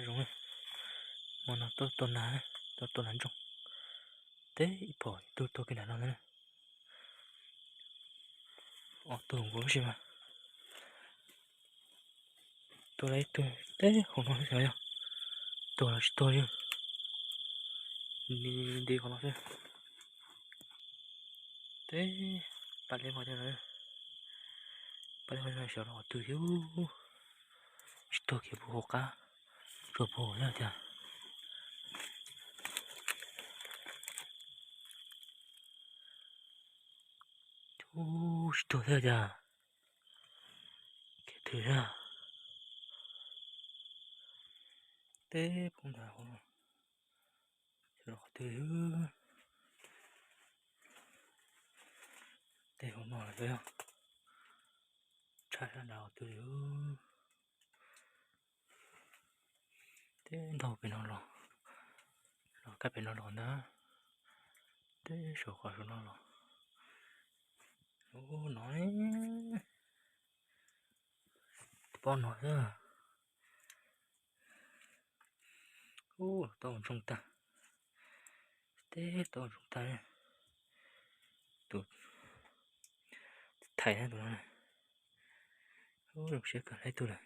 Zoo, hmo no tuaj tua nas, tuaj tua nas ntsoog. Teb ib phom ib tug tuag kiag nram no ntag na. Ob tug nkaus tab sis mas tuag lawm ib tug teb hauv no xwb xyov yog tuag los tsis tuag li. Nti nti qhov no xwb. Teb pab liab hmo no, pab liab hmo no xyov los qhov twg thiab. Tsis tuag kiag puag hauv qab, tsuas puag hauv thiab tiag. Tsis tuag thiab tiag. Kiag twg thiab. Teb poob ntag hauv no, xyov los qhov twg. Teb hauv no los xyov yog tshaj sab nrad qhov twg li. Teb ntaug pem no los, los kab pem no los ntag. Teb saum qhov saum no los. Ub no, pob no xwb. Ub, tau ntsoog tag. Teb tau ntsoog tag. Tus thaij tus no. Ub, zoo siab kawg, laib tug lawm.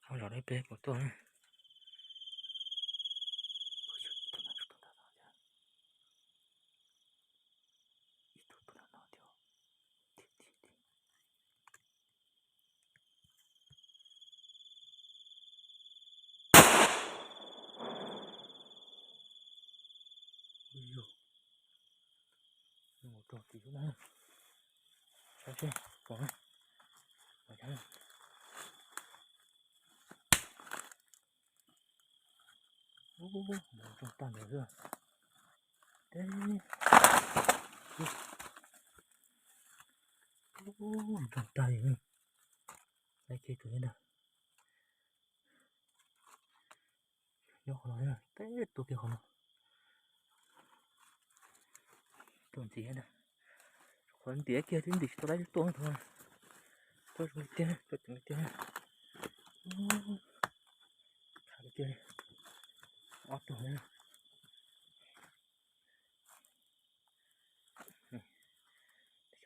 Ob zos deb peb puas tuaj na. Ub, ub, ub, ub, ntsoog tag ntawd xwb. Teb, ntsoog tag li. Laib kiag tus thiab ntag. Nyob qhov no, teb tuaj kiag qhov no. Tuaj ntxiv ntag. Qhov ntiav kiag twb ntim tsis tau, laib tuaj tuaj. Tuaj zoo li tiag, tuaj ceev li tiag. Tham li tiag. Ob tug na.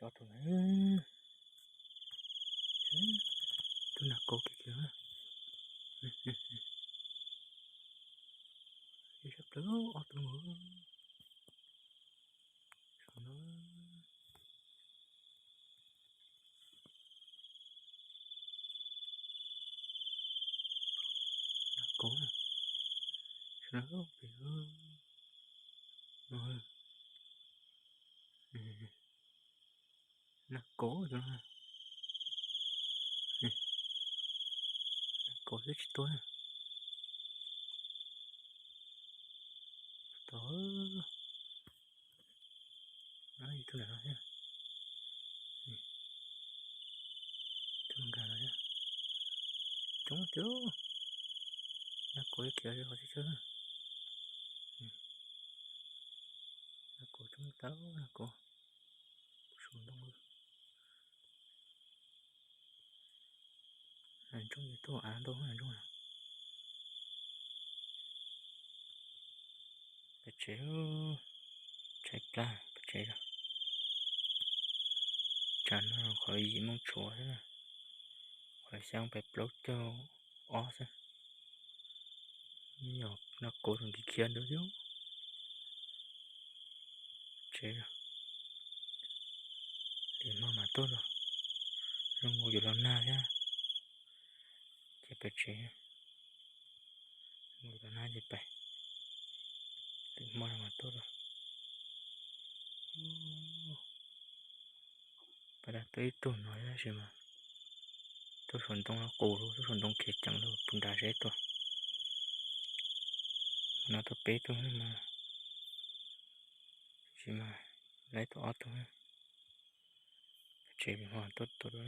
Ob tug na. Tus nas kaus kiag kiag. Ib sab plaws ob tug. Saum no. Nas kaus. Saum no pem no. Nas kaus xwb. Nas kaus xwb tsis tuag. Tod. Ib tug ntawm no thiab. Ib tug nkag no thiab. Coob tiag. Nas kaus khiav qhov txhia chaw. Nas kaus coob tag, nas kaus. Saum ntoo. Nas ntsoog tuaj av ntau nas ntsoog na. Pem tsev, tshaib plab pem tsev. Tsam no qhov yim moos tshuav xwb na, qhov xya pem plaub caug ob xwb. Yog nas kaus tseem khiav ntawd thiab. Tsev, lwm hmo mas tuaj los, zoo nkaus yuav los nag thiab. Ces pem tsev, zoo nkaus yuav los nag ces pem, lwm hmo mas tuaj los. Pas dag tuaj ib tug no tab sis mas tuaj saum ntoo no qus, tuaj saum ntoo khiav ceev lawm puag nrad seb tuaj. No tuaj peb tug mas, tab sis mas laib tau ob tug. Tsev hmo tuaj tua dua.